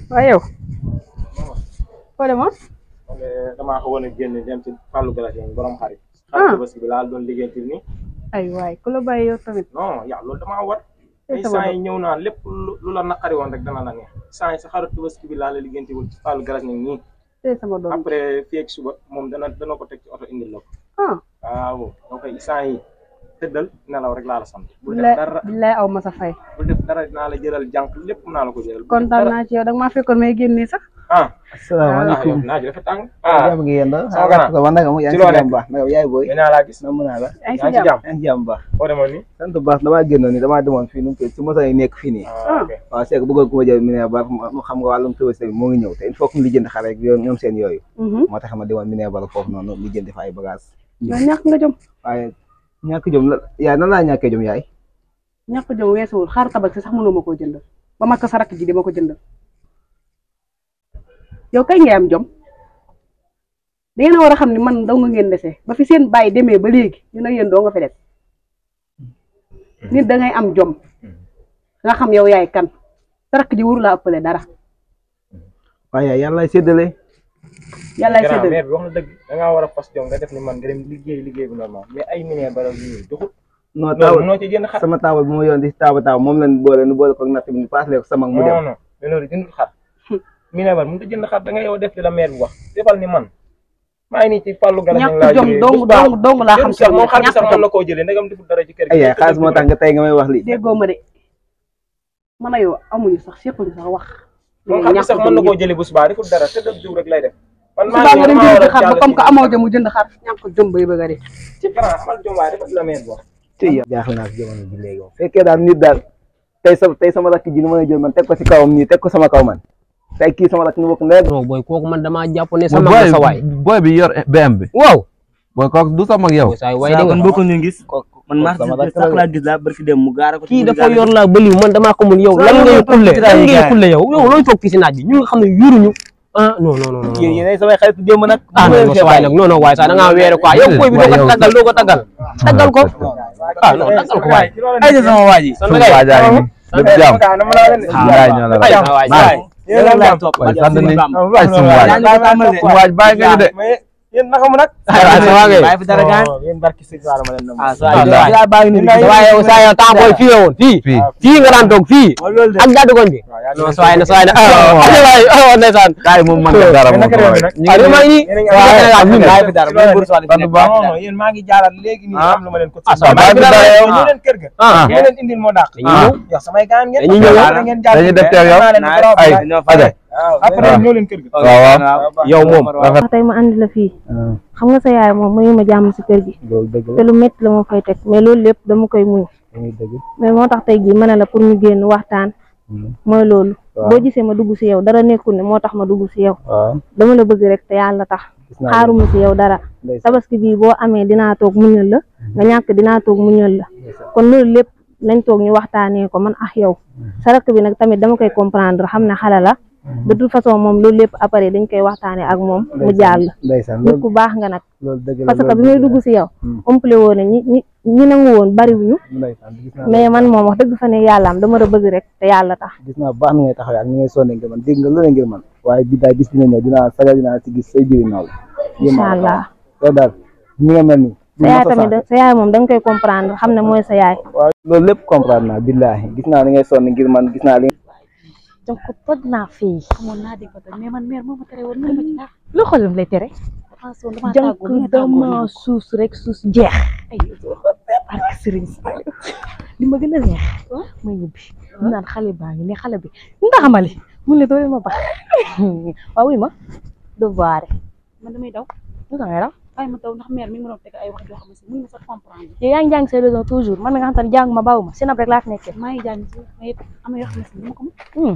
waaye yow foo demoon damaa xawoon a génn dem ci Fallou Galassi borom xarit xarit Tabaski bi laal doon liggéeyantil ni ay waay ku la bàyyi yow tamit non yaa loolu damaa war ay saa yi ñëw naa lépp lu la naqari woon rek dana la neex saa yi sa xarit Tabaski bi laa la liggéeyantil ci Fallou Galassi nii sama doom après fii ak suba moom dana ko teg ci oto indil la ko waaw donc saa yi tëddal nelaw rek laa la sant bul def dara billaay aw ma sa fay bul def dara dinaa la jëlal jànk lépp naa la ko jëlal kontaan naa ci yow danga maa fekkoon may génnee sax asalaamaaleykum naa ji dafa tàng jàmm ngi yéen da sama gannaaw sa naka mu yaa ngi ci jàmm baax naka yaay booy naa laa gis na mën naa la yaa ngi ci jàmm yaa ngi jàmm baax foo demoon ni sant baax damaa génnoon ni damaa demoon fii nu mu si mosa yi nekk fii nii waaw c'est que bëggoon ku ma jël Minerva mu xam nga wàllum Tabaski bi moo ngi ñëw te il faut que ñu lijjanti xale rek ñoom seen yooyu moo tax ma demoon Minerva foofu noonu lijjanti fa ay bagage yow ñàkk nga jom waaye ñàkk jom la yaay nan laa ñàkkee jom yaay ñàkk jom weesuwul xaar Tabaski sax mënoo ma koo jëndal ba ma ko sa rakk ji di ma ko jëndal yow kay ngay am jom da ngeen a war a xam ne man daw nga ngeen dese ba fi seen bàyyi demee ba léegi ñu ne yéen doo nga fi def nit da ngay am jom nga xam yow yaay kan sa rakk ji waru laa ëppale dara waaye yaay yàlla séddale yàlla séddale mère bi wax na dëgg da ngaa war a fas jom nga def ni man nga dem liggéey bu normal mais ay Minerva yi doxul non taawal noo ci jënd xar sama taawal bu ma yoon di taawal moom lañ boole nu boole ko natt bi ñu paas leen ko sama mu dem non mais loolu jëndul xar Minerva mënut a jënd xar da nga yow def li la mère bi wax defal ni man maa ngi nii ci Fallou Galassi ñàkk jom dong laa xam si moom xar bi sax mën na koo jëlee ndegam deful dara ci kër gi ay yaay xaalis moo tax nga tey nga may wax lii déggoo ma de man a yow amuñu sax sequñu sax wax moom xar bi sax mën na koo jëlee bu subaa deful dara te dëgg jiw rek lay def man subaa nga dem jënd xar ba comme que amoo jom mu jënd xar ñàkk jom bay bëgg a dee ci grand amal jom waaye defal la mère bi wax jaaxle naa si jamono ji léegi moom fekkee daal nit daal tey sama rakk ji nu mën a jël man teg ko si kawam nii teg ko sama kaw man tey kii sama rakk ñu bokk ndey non booy kooku man damaa jàpp ne sama sa waay booy bi yor BM bi waaw booy kooku du sama ak yow saa waay da nga bokk ñu gis man maa sax laa gis laa barki dem mu gaara ko kii dafa yor laa bëliw man damaa xamul yow lan ngay xulle yow looy toog fii si naaj bi ñu nga xam ne yuruñu non yéen samay xarit démb nag non sa waay nag non waay sax da ngaa weere quoi yow booy bi doo ko taggal ko non taggal ko waay ay sama waa ji suñu waajaa ngi lépp jàmm ngaay ñoo la waay sant ni waay suñu waaj bàyyi nga ñu de yéen naka mu nag bàyyi fi dara gaan yéen barki sëñ Bara ma leen nam waaye yow saa yow temps booy fii la woon fii nga daan toog fii ak gàddu goñ bi non sa waay na waay ndeysaan kaay moom man nga dara moom maa ngi bàyyi fi dara yéen maa ngi jaaral léegi nii am lu ma leen ko bàyyi fi dara yow ñu leen kër ga ñu leen indil moo dàq yow samay gaan ngeen dañuy def teew yow ay aja après ñoo leen kër ga waaw yow moom tey ma andi la fii xam nga sa yaay moom mayu ma jàmm si kër gi te lu métti la ma fay teg mais loolu lépp dama koy muñ mais moo tax tey jii ma ne la pour ñu génn waxtaan mooy loolu boo gisee ma dugg si yow dara nekkul ne moo tax ma dugg si yow dama la bëgg rek te yàlla tax xaaruma si yow dara Tabaski bii boo amee dinaa toog muñal la nga ñàkk dinaa toog muñal la kon loolu lépp nañ toog ñu waxtaanee ko man ak yow sa rakk bi nag tamit dama koy comprendre xam ne xale la de toute façon moom loolu lépp après dañ koy waxtaanee ak moom mu jàll nit ku baax nga nag parce que bi may dugg si yow complet woon ne ñi nangu woon bariwuñu mais man moom wax dëgg fa ne yàlla am dama la bëgg rek te yàlla tax gis naa baax na ngay taxawee ak ni ngay sonne ngir man dégg nga lu ngir man waaye bidaay bis dina ñëw dinaa sagal dinaa ci gis say biir naaw incha allah yow daal ni nga mel ni sa yaay tamit sa yaay moom da nga koy comprendre xam ne mooy sa yaay waaw loolu lépp comprendre naa billaahi gis naa li ngay sonn ngir man gis naa li donc toj naa fii xamoon naa di ko toj mais man mère moo ma tere woon mënu ma ci dara lu xolam lay tere jànk dama suus rek suus jeex barke Serigne Saliou li ma gën a neex may ñibbi ñu naan xale baa ngi ne xale bi nga xamali mun la doole ma bax waaw wuy ma devoir man damay daw lu tax ngay daw bàyyi ma daw ndax mère mi ngi doon teg ay wax yoo xam ne mënu ma sax comprendre yow yaa ngi jàng say leçon toujours man nga xam te ne jàng ma baaw ma sinab rek laa fi nekkee maa ngi jàng si mais am na yoo xam ne dama ko mën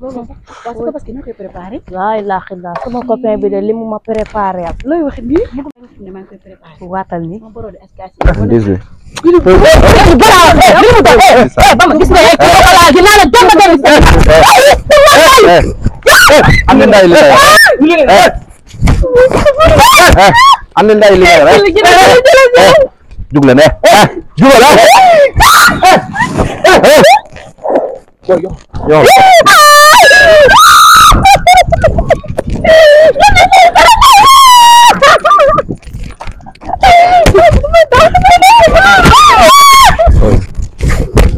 loolu sax waaw sa Tabaski noo koy préparé laa ilaaha illa sama copain bi de li mu ma préparé al looy wax nii mu ko ne maa ngi koy préparé waatal ni ma borode escassi bama gis nga wala dinaa la jàng dem am na nday li am na nday li rek jug la ne jug la yo